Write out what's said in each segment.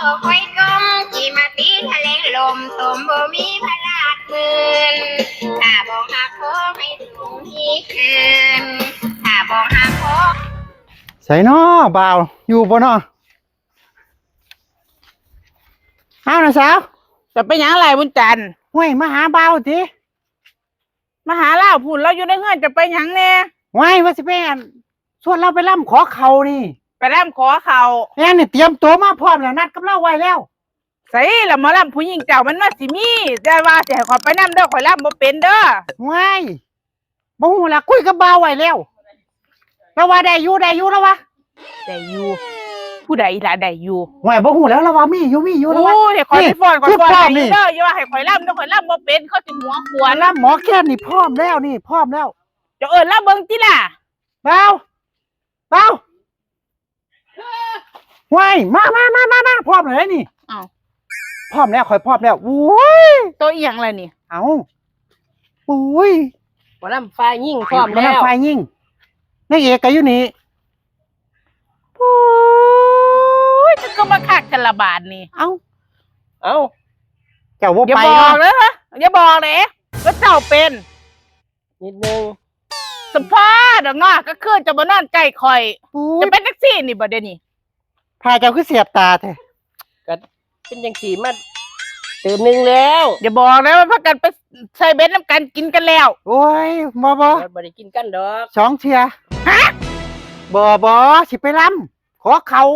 ຂ້ອຍກົ້ມຈີມາຕີທະແຫຼງລົມ ຕົມບໍ່ມີພະລາດໝື່ນ ຖ້າບໍ່ຮັກຂໍໃຫ້ສົ່ງຮີຄືນ ຖ້າບໍ່ຮັກຂໍ ໃສນໍບ່າວ ຢູ່ບໍ່ນໍ? ອ້າວ ນ້າສາວ ຈະໄປຫຍັງຫຼາຍບຸນຈັນ? ຫ້ວຍ ມາຫາບ່າວຕິ. ມາຫາລາວພຸ້ນ ລາວຢູ່ໃນເຮືອນ ຈະໄປຫຍັງແດ່? ຫວຍ ວ່າຊິໄປ ອັນ ຊວນລາວໄປລຳຂໍເຂົ້ານີ້. ໄປລຳຂໍເຂົ້າ? ແມ່ນນີ້ ຕຽມໂຕມາພ້ອມແລ້ວ ນັດກັບລາວໄວ້ແລ້ວ. ໃສລະໝໍລຳຜູ້ຍິງເຈົ້າ ມັນມາຊິມີ ແຕ່ວ່າຊິໃຫ້ຂ້ອຍໄປນຳເດີ ຂ້ອຍລຳບໍ່ເປັນເດີ. ຫວຍ ບໍ່ຮູ້ລະ ຄຸຍກັບບ່າວໄວ້ແລ້ວ ລາວວ່າໄດ້ຢູ່ ໄດ້ຢູ່ ລາວວ່າ. ໄດ້ຢູ່ ຜູ້ໃດລະໄດ້ຢູ່? ຫວຍ ບໍ່ຮູ້ແລ້ວ ລາວວ່າມີຢູ່ ມີຢູ່ ລາວວ່າ. ໂອ້ຍ ໃຫ້ຂ້ອຍໄປຟ້ອນ ຂ້ອຍຟ້ອນໄດ້ຢູ່ເດີ ຢ່າວ່າໃຫ້ຂ້ອຍລຳເດີ ຂ້ອຍລຳບໍ່ເປັນ ເຂົາຊິຫົວຂວັນ. ລຳໝໍແຄນນີ້ພ້ອມແລ້ວນີ້ ພ້ອມແລ້ວ. ເຈົ້າເອີ້ນລາວເບິ່ງຕິລະ. ບ່າວ ບ່າວ ຫວຍ ມາ ມາ ມາ ພ້ອມແລ້ວນີ້. ອ້າວ ພ້ອມແລ້ວ ຂ້ອຍພ້ອມແລ້ວ. ໂອ້ຍ ໂຕອີ່ຫຍັງລະນີ້? ເອົ້າ ໂອ້ຍ ໝໍລຳຝ່າຍຍິງພ້ອມແລ້ວ ໝໍລຳຝ່າຍຍິງ ນາງເອກກະຢູ່ນີ້. ໂອ້ຍ ຈະກະມາຄັກແທ້ລະບາດນີ້. ເອົ້າ ເອົ້າ ເຈົ້າບໍ່ໄປ ຢ່າບອກເດີ ຢ່າບອກເດ້ວ່າເຈົ້າເປັນ. ນິດໜຶ່ງ ສະພາດອກເນາະ ກາງຄືນຈະບໍ່ນອນໃກ້ຂ້ອຍ. ໂອ້ຍ ຈະເປັນຈັ່ງຊີ້ນີ້ບໍ່ດຽວນີ້? ພາເຈົ້າຄືແສບຕາແທ້? ກະເປັນຈັ່ງຊີ້ມາຕື່ມໜຶ່ງແລ້ວ. ຢ່າບອກນະວ່າພາກັນໄປໃສ່ເບັດນຳກັນ ກິນກັນແລ້ວ. ໂອ້ຍ ບໍ່ ບໍ່ ບໍ່ໄດ້ກິນກັນດອກ ສອງເທື່ອ. ຮະ? ບໍ່ ບໍ່ ຊິໄປລຳຂໍເຂົ້າ.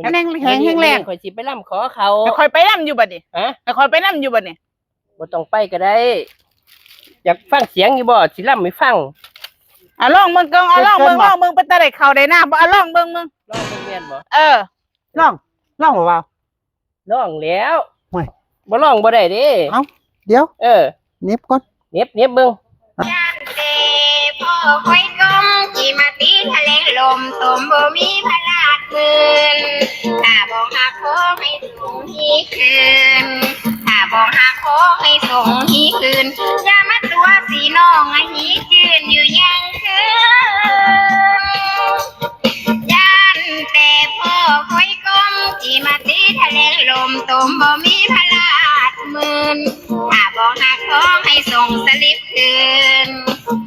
ອັນແຮງແຮງແຮງແຮງ ຂ້ອຍຊິໄປລຳຂໍເຂົ້າ. ໃຫ້ຂ້ອຍໄປນຳຢູ່ບັດນີ້? ຮະ? ໃຫ້ຂ້ອຍໄປນຳຢູ່ບັດນີ້? ບໍ່ຕ້ອງໄປກໍໄດ້ ຢາກຟັງສຽງຢູ່ບໍ່? ຊິລຳໃຫ້ຟັງ. ອາ ລອງເບິ່ງກ່ອນ ອາ ລອງເບິ່ງ ລອງເບິ່ງ ເປັນຕາໄດ້ເຂົ້າໄດ້ນາບໍ່? ອາ ລອງເບິ່ງເບິ່ງ ລອງເບິ່ງແມ່ນບໍ່? ເອີ ລອງ ລອງບໍ່ວ່າ? ລອງແລ້ວ. ໂອ້ຍ ບໍ່ລອງບໍ່ໄດ້ເດ້. ເອົ້າ ດຽວ ເອີ ເນັບກ່ອນ ເນັບ ເນັບເບິ່ງ. ຢ້ານແຕ່ພໍ່ຂ້ອຍກົ້ມຈີມາຕີທະແຫຼງລົມ ຕົມບໍ່ມີພະລາດໝື່ນ ຖ້າບໍ່ຮັກຂໍໃຫ້ສົ່ງຮີຄືນ ຖ້າບໍ່ຮັກຂໍໃຫ້ສົ່ງຮີຄືນ ຢ່າມາຕົວະສີນ້ອງໃຫ້ຮີຈື່ນຢູ່ຍັງຄືນ. ຢ້ານແຕ່ພໍ່ຂ້ອຍກົ້ມຈີມາຕີທະແຫຼງລົມ ຕົມບໍ່ມີພະລາດໝື່ນ ຖ້າບໍ່ຮັກຂໍໃຫ້ສົ່ງສະລິບຄືນ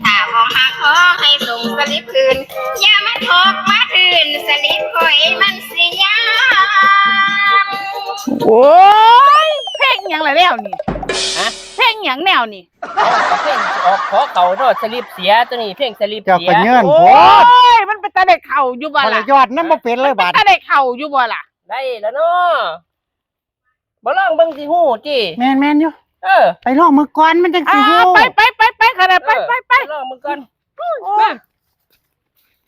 ຖ້າບໍ່ຮັກຂໍໃຫ້ສົ່ງສະລິບຄືນ ຢ່າມາທົກມາຄືນສະລິບຂ້ອຍມັນຊິຍາມ. ໂອ້ຍ ເພງຫຍັງລະແນວນີ້? ຮະ? ເພງຫຍັງແນວນີ້? ເອົ້າ ກະເພງອອກຂໍເຂົ້າເນາະ ສະລິບເສຍ ໂຕນີ້ເພງສະລິບເສຍ. ເຈົ້າກະເຍີ້ນໂພດ. ໂອ້ຍ ມັນເປັນຕາໄດ້ເຂົ້າຢູ່ບໍ່ລະ? ຂ້ອຍລະຢອດນຳບໍ່ເປັນເລີຍບາດ. ມັນເປັນຕາໄດ້ເຂົ້າຢູ່ບໍ່ລະ? ໄດ້ລະເນາະ ບໍ່ລອງເບິ່ງຊິຮູ້ຕິ. ແມ່ນໆຢູ່. ເອີ ໄປລອງເບິ່ງກ່ອນ ມັນຈັ່ງຊິຮູ້. ອ່າ ໄປໆໆໆ ໄປ ໄປ ໄປ ໄປ ໄປລອງເບິ່ງກ່ອນ. ໂອ້ຍ ມາ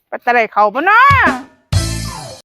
ເປັນຕາໄດ້ເຂົ້າບໍ່ເນາະ?